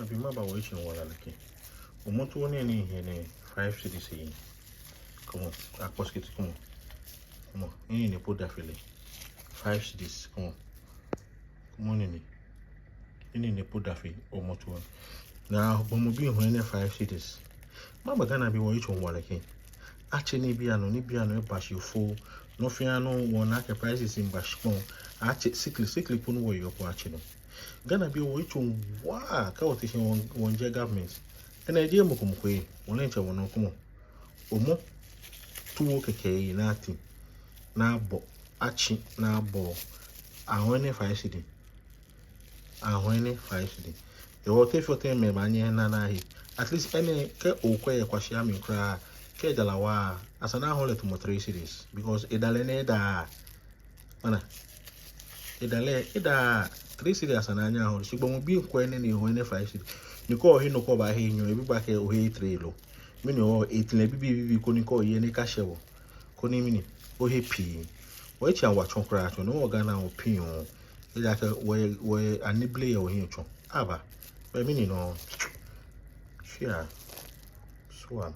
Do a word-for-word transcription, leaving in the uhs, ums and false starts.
Bi maba wɔ yitso wala lɛ kɛ. Omɔ too nɛɛ ni hiɛ nɛɛ five cedis yɛ. Come on, akpɔ skit, come on. Come on, enɛ nɛɛ po da fe lɛ. Five cedis, come on. Come on, enɛ nɛɛ. Enɛ nɛɛ po da fe omɔ too. Ni gbɔmɔ bi hu enɛ five cedis. Maba Ghana bii wɔ yitso wala lɛ kɛ. Atsɛ nibii anɔ, nibii anɔ eba shi fo. Nɔ fɛɛ nɔ wɔna akɛ prices miiba shikpɔŋ. Atsɛ sikli, sikli po ni wɔyeɔ po atsɛ nɔ. Ghana bii wɔ yitso waa, kɛ wɔte shi wɔ, wɔjɛ government. Enɛ jeee mɔ ko mɔ ko yɛ, wɔle ntsɛ wɔnɔ, come on. Omɔ too kɛkɛ yɛ ni ati, ni abɔ, atsi, ni abɔ. Ahɔɔ enɛ five cedi. Ahɔɔ enɛ five cedi. Hewɔ te fio te mɛi baanyɛ ana ahe. At least enɛ kɛ okwɛ yɛ kwashia mli kwraa, kɛ jara wa, esa ni ahɔɔ lɛ tamɔ three cedis. Because edalɛ nɛɛ edaa. Mana. Edalɛ, edaa three cedi esa ni anyɛ ahɔɔ. Shi gbɔmɔ bi kwɛ enɛ ni ehɔɔ enɛ five cedi. Ni kɛ ohe nɔ ko obahe enyɔ, ebi ba kɛ ohe three lo. Mɛni hewɔ? Etee lɛ bibii bibii koni kɛ oye ni ekashɛ bo. Koni mɛni, ohe pii. Wɔ yitso wa tsɔ kwraa tsɔ, ni wɔ Ghana wɔ pii oo. Ejaakɛ wɔ, wɔ anibleɔ yɛ wɔ hiɛ tsɔ. Aba. Bɛ mɛni nɔ. Shia. Sua.